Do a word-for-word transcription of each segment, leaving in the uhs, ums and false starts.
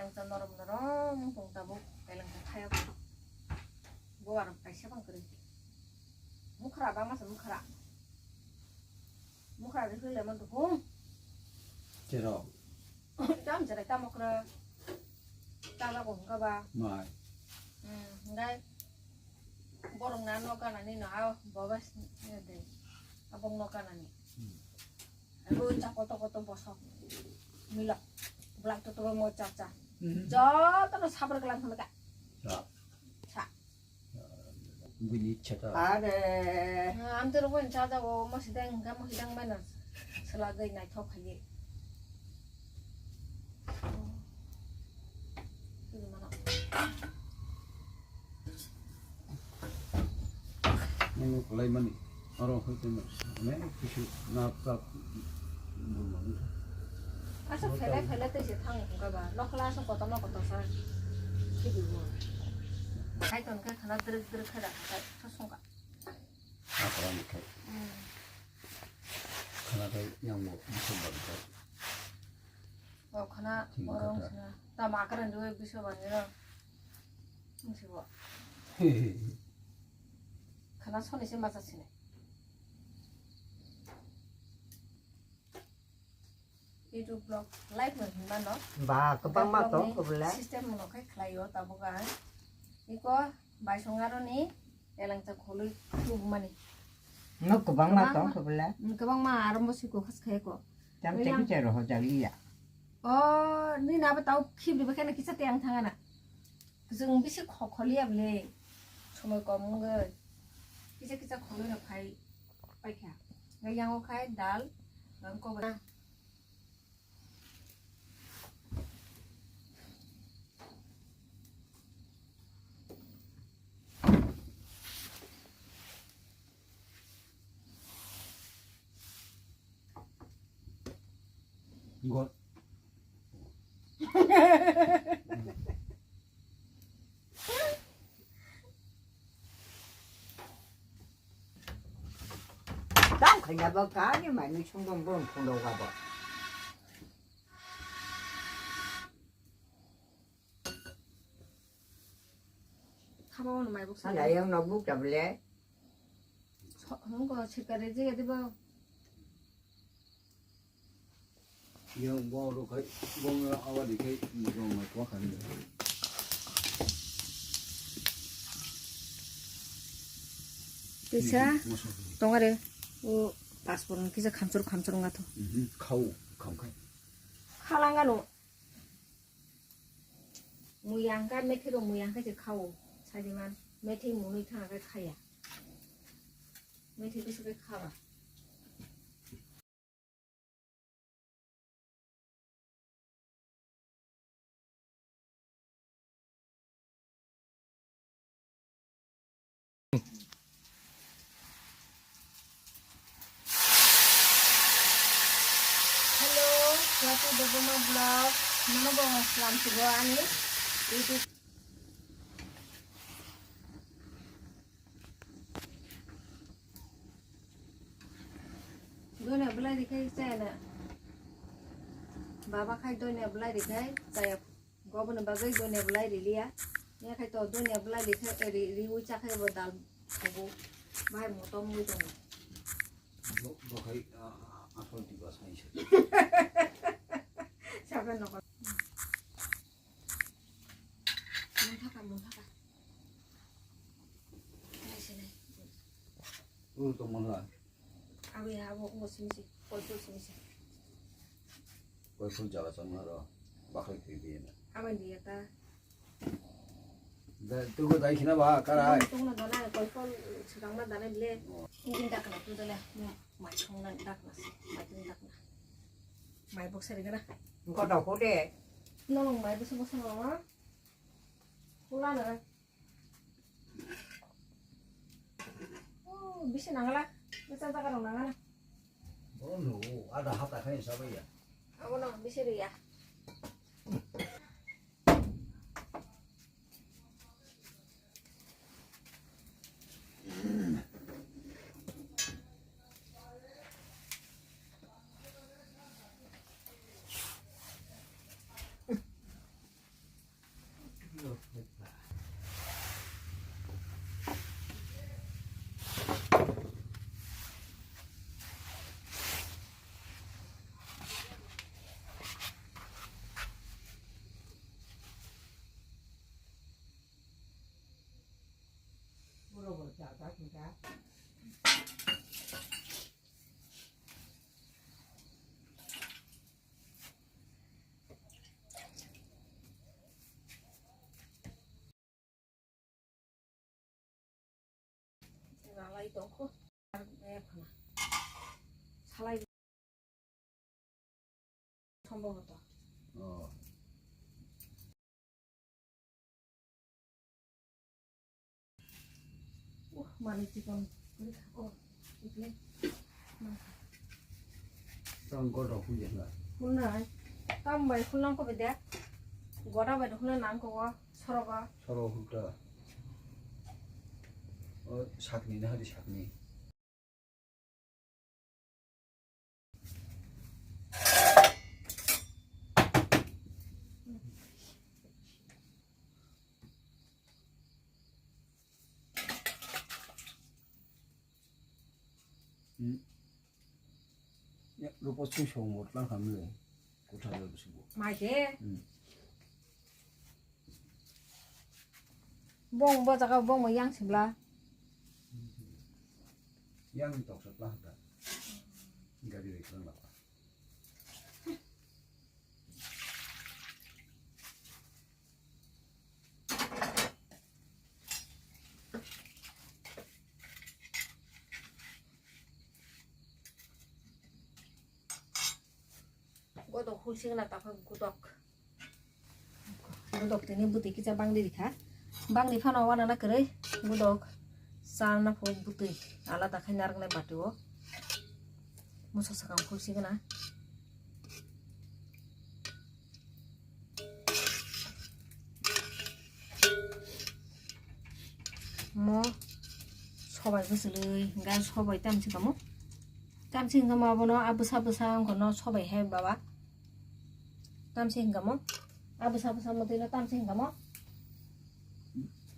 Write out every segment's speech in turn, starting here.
Elengcha norom norom wng tong tabuk, elengcha thaya bo. Bo aro kaisa bang kwrwi. Mukhra ba masa mukhra. Mukhra de hwile man duhung. Chero. Tam jere tam okra. Tala ko hwnkha ba. Mai. Hmm, ngai. Borok na no kanani no, a bogas de. Abong no kanani. Hmm. Abo cha koto koto bosok. Milok. Black to to mo cha cha. Mhm. Joto no sabra kalam thangka. Cha. Cha. Bini cha ta. Are. Am to robo cha ta o mo sidang ga mo sidang mana. Sela dai nai thok khaye. Nini kwlai mani, oro hoi tongma, onek kisu na ta bumang. Asa phelai phelai tei se thang wngkha ba, nokhla asa kotorma kotor sa khibi bo. Hai tongkhe khana drwk drwk khe da khai thosongkha. Akwlai ni khai. Hmm. Khana khai yang bo, bisok bang khai. O khana, Thing oro kata. Wng sina. Tamo akwrwng diwi biso bangiro. Wng sibo. Khana soni se macha sini. YouTube vlog live no hinma no. Ba, kwbangma Vlog tong ni kobole. System no khai khlai o tabuk ang. Iko baisong aro ni elengcha khului tubumani. No, kwbangma Kwbangma. Tong kobole. Hmm, kwbangma aro bo siko khas khai ko. Tam Oyang. Teki chero ho jaliya. O, nini abo tau khibri bai kheno kisa tei ang thangana. Chwng bisi kho-, kholiya bwle. Somoi kom wngwi. Kisa kisa kholi rok khai paikha. Ngai yango khai dal, bang kobra. Gol. Tang khaina bo kani mani sungdong bon phundok abo. Khama ono mai buksa. Ala yang no buk tabule. Hongko sikare je dibo. Yang bong ro khai, bong ro awadi khai, bong mai kwa khai. Kisa, tongare, o passport kisa khamchor khamchor ngato. Mhm, khau, kham khai. Khalangano. Mui ang kha, methi rok mui ang kha se khao. Sadi man, methi mui thang kha khaya. Methi bisi khe khaba. Hello, Swati Debbarma Vlog. Nono bo salam sigo ani YouTube. Doina belai rikhai chaya na. Baba khai doina belai rikhai chaya. Goboni bagwi donia belai riliya. Yakhai to donia belai rikhe, ri, riwi chakhai bo dal khubu. Bahai motom wngwi tongo. Bo, bo khai, ah, ah, asol tiba sai se. Sabe nokol. Munthaka, munthaka. Nai se nai. Uru tongmani lai. Abo ya, abo, abo simi se. Koiphur simi se. Koiphur jala changma ro. Bakhai khe biye na. Abo ni ya ta. Da, tugo dai khina ba, karai. Tungna dana, koiphur swkangma dana bile. Oh. Tungin dakna, tu dale. Mai songna dakna se. Mai tungin dakna. Mai boksa rigana. Kodo kode. Nong mai boksa boksa nong. Pula na. Oh, bisi nangala. Bisi jaga rok nangala. Oh no, ada hata khain sabai ya. Abo no, bisi riya. Ralai tongkho. Ar, eh, phana. Salai. Sombhoboto. Oh. Uh, mani chikon. Oh, ikle. Tang goda huya na. Hulnai. Tam bai hulnang ko bede. Goda bai hulna nang ko. Soroba. Soro hulta. O sakni na hari sakni. Hmm. Ya, rupo sing song mot lang ham le. Kotha le busu bo. Mai de. Hmm. Bong bo jaga bong bo yang sibla. Yang tok sat lah ta. Gari rek lang lah. Godok hulsing na taphai godok. Godok tini bwtwi kisa bangdi rikha. Bangdi phano wana na kwrwi godok. Chana pho bwtwi alada khai narwknai bati o. Musa sakang hulsing na. Mo sobai bwswlwi, hwnka sobai tamsi kamo. Tamsi hwnka mo abono, a bwsa bwsa wngkha no sobai hai baba. Tamsi hwnka mo, a bwsa bwsa mwtwi no tamsi hwnka mo.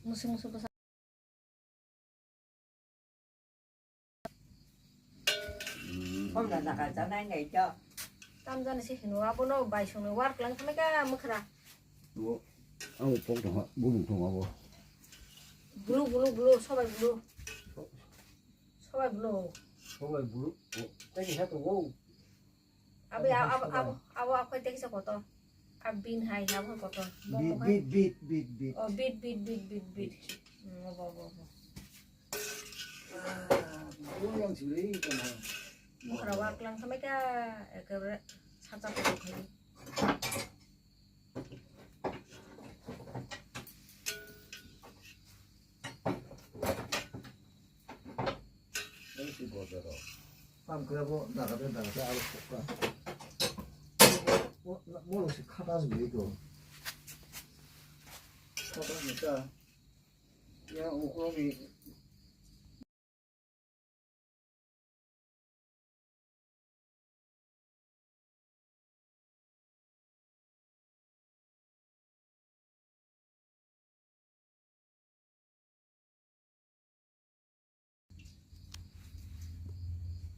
Musu musu bwsa. Kom na naka chanai nai cho. Tam jani se hino abono bai songni war klang khamai ka mwkhra. Bo ang pok tong ha, bumung tong abo. Bulu, bulu, bulu, sobai bulu. Sobai bulu. Sobai bulu. Tei ha to go. Abo ya, abo, abo, abo akhoi tei kisa kotor. Abin hai abo kotor. Bit, bit, bit, bit, bit. Oh, bit, bit, bit, bit, bit. Hmm, obo, obo, obo. Ah, bulu yang suri kana. Mwkhra wa klang khamai ka, ekebare sacha kotor khai. Tam khe bo daga de, daga de aro sokha. Mo, mo lo se khata jugui ko. Khata ni ta. Ya, ukro ni.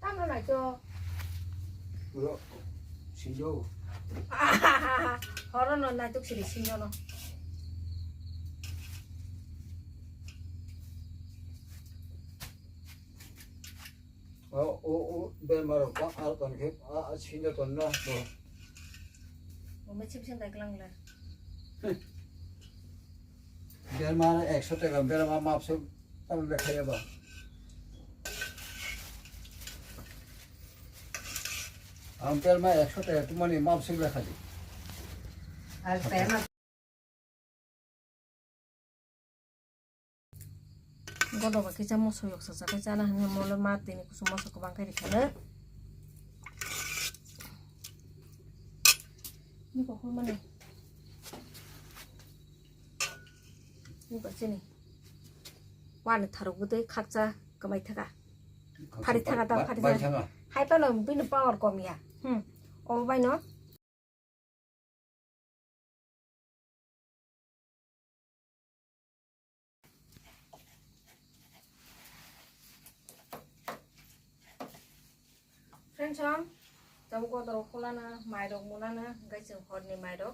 Tamo naitok. Ro, sinjo. Horo no naitok siri sinjo no. O, o, o, berma rok ba, ar ton khe, a, a, sinjo ton no, bo. Bo me chip sin dai klang le. Berma ekso taka, berma map se, tam le khaya ba. Ang berma ekso taka, tumani map se le khadi. Ar berma Godo ba kisa moso yok sasa khe chana hwnwi mole ma tini kusu moso kwbang khe rikha le. Ni ko hol mani. Ni ko chini. Wani tharuk bwtwi khakcha kwmai thaka. Phari thaka ta, phari thaka. Hai pano bini power kom ya. Hmm. Obo bai no. Friends, om, tabuk kotor hulana, mairok munana, hingke chwng horni mairok,